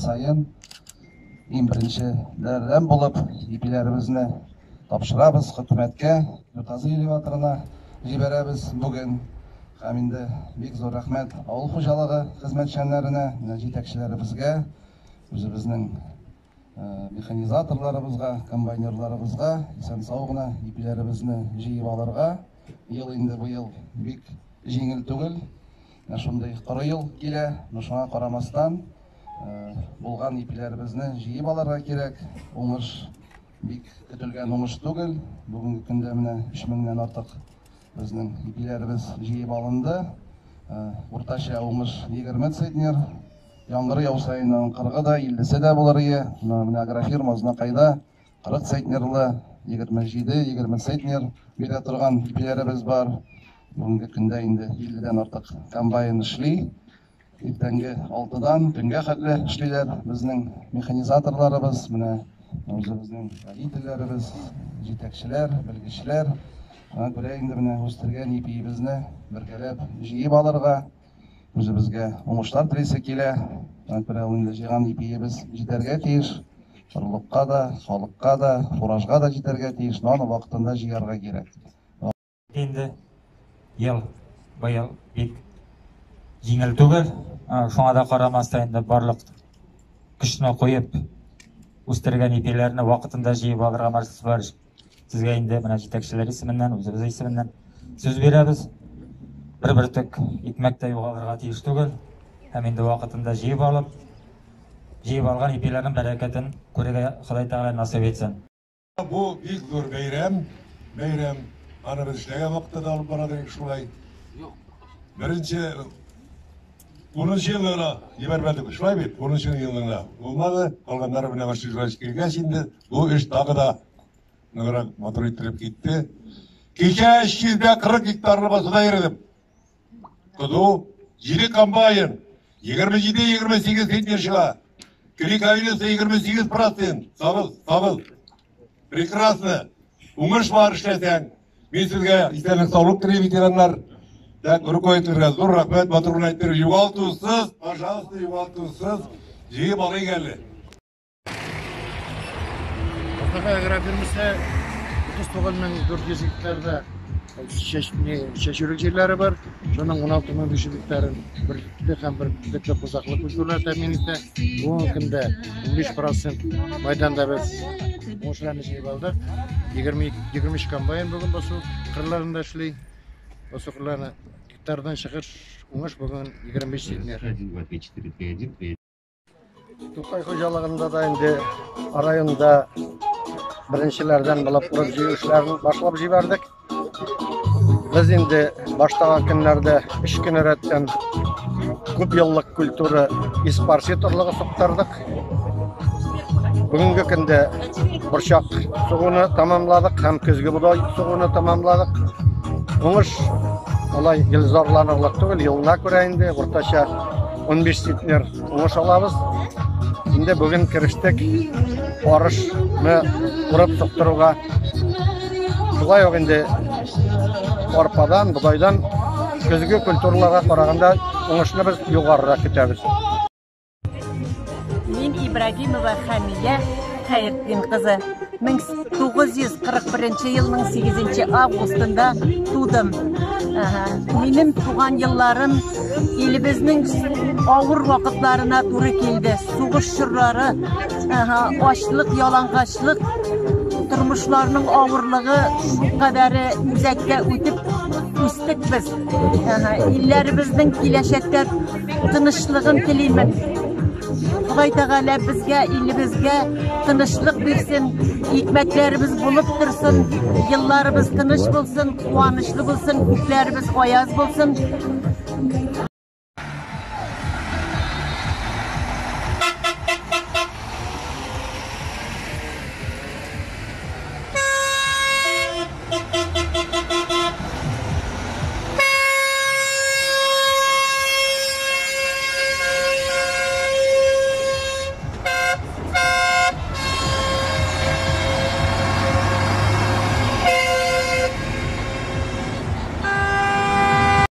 саен иң беренчеләрдән булып ипиләребезне тапшырабыз хөкүмәткә, Ютазы элеваторына җибәрәбез бүген. Һәм инде бик зур рәхмәт авыл хуҗалыгы хезмәтчәннәренә, менә җитәкчеләребезгә, үзебезнең механизаторларыбызга, комбайнерларыбызга исән-сау гына ипиләребезне җыеп алырга. Ел инде быел бик җиңел түгел. Менә шундый коры ел килә, но шуңа карамастан, булган ипиләребезне җыеп алырга кирәк. Уңыш бик көтелгән уңыш түгел. Бүгенге көндә менә 3000-нән артык безнең ипиләребез җыеп алынды. Уртача уңыш 20 центнер. Яңгыр яуса инде аның 40-ы да, 50-се дә булыр ие. Менә агрофирма Азнакайда 40 центнерлы, 27, 20 центнер бирә торган ипиләребез бар. Бүгенге көндә инде 50-дән артык комбайн эшли. Иртәнге 6-дан төнгә хәтле эшлиләр безнең механизаторларыбыз, менә үзебезнең водительләребез, җитәкчеләр, белгечләр. Шуңа күрә инде менә үстергән ипиебезне бергәләп җыеп алырга, үзебезгә уңышлар телисе килә. Шуңа күрә ул инде җыйган ипиебез җитәргә тиеш. Орлыкка да, халыкка да, фуражга да җитәргә тиеш, но аны вакытында җыярга кирәк. Инде ел быел бик җиңел түгел. Шуңа да карамастан инде барлык көчне куеп үстергән ипиләрне вакытында җыеп алырга Марс Исмаилович сезгә инде менә җитәкчеләр исеменнән, үзебез исеменнән сүз бирәбез. Бер бөртек икмәк тә югалырга тиеш түгел. Һәм инде вакытында җыеп алып, җыеп алган ипиләрнең бәрәкәтен күрергә Ходай Тәгалә насыйп итсен. Бу бик зур бәйрәм, бәйрәм. Аны без эшләгән вакытта да алып бара идек шулай. Беренче унынчы елны гына җибәрмәдек, шулай бит? Унынчы елны гына булмады. Калганнары менә Машина килгәч инде бу эш тагы да ныграк матур иттереп китте. Кичә 340 гектарлы басуда йөрдем. Кызу, 7 комбайн, 27-28 центнер чыга. Клейковинасы 28 процент. Сабыз, сабыз. Прекрасно. Уңыш бар эшләсәң. Мин сезгә исәнлек саулык телим, ветераннар. Так, руководительгә зур рәхмәт, матур гына иттереп, югалтусыз, пожалуйста, югалтусыз җыеп алыйк әле. Азнакай агрофирмасы 39400 гектарда чәчүлек җирләре бар. Шуның 16500 гектарын бөртекле һәм бөртекле кузаклы культуралар тәэмин итә. Бүгенге көндә 15% майданда без уңышларны җыеп алдык. 20 23 комбайн бүген басу кырларында эшли. Басу кырларына гектардан чыгыш уңыш бүген 25 центнер. 1, 2, 3, 4, 3, 1, 3. Тукай хуҗалыгында да инде районда беренчеләрдән булып урып җыю эшләрен башлап җибәрдек. Без инде баштагы көннәрдә өч көн рәттән күп еллык культура испарсит орлыгы суктырдык. Бүгенге көндә борчак сугуны тамамладык һәм көзге бодай сугуны тамамладык. Уңыш алай гел зарланырлык түгел, елына күрә инде уртача 15 центнер уңыш алабыз. Инде бүген керештек арышны урып суктыруга. Шулай ук инде арпадан, бодайдан көзге культураларга караганда уңышны без югарырак көтәбез. Мин Ибрагимова Хәмия Хәйретдин кызы. 1941 елның 8 августында тудым. Минем туган елларым илебезнең авыр вакытларына туры килде. Сугыш чорлары, ачлык, ялангачлык, тормышларның авырлыгы шулкадәре үзәккә үтеп үстек без. Илләребезнең киләчәктә тынычлыгын телимен. Ходай Тәгалә безгә, илебезгә тынычлык бирсен, икмәкләребез булып торсын, елларыбыз тыныч булсын, куанычлы булсын, күкләребез аяз булсын.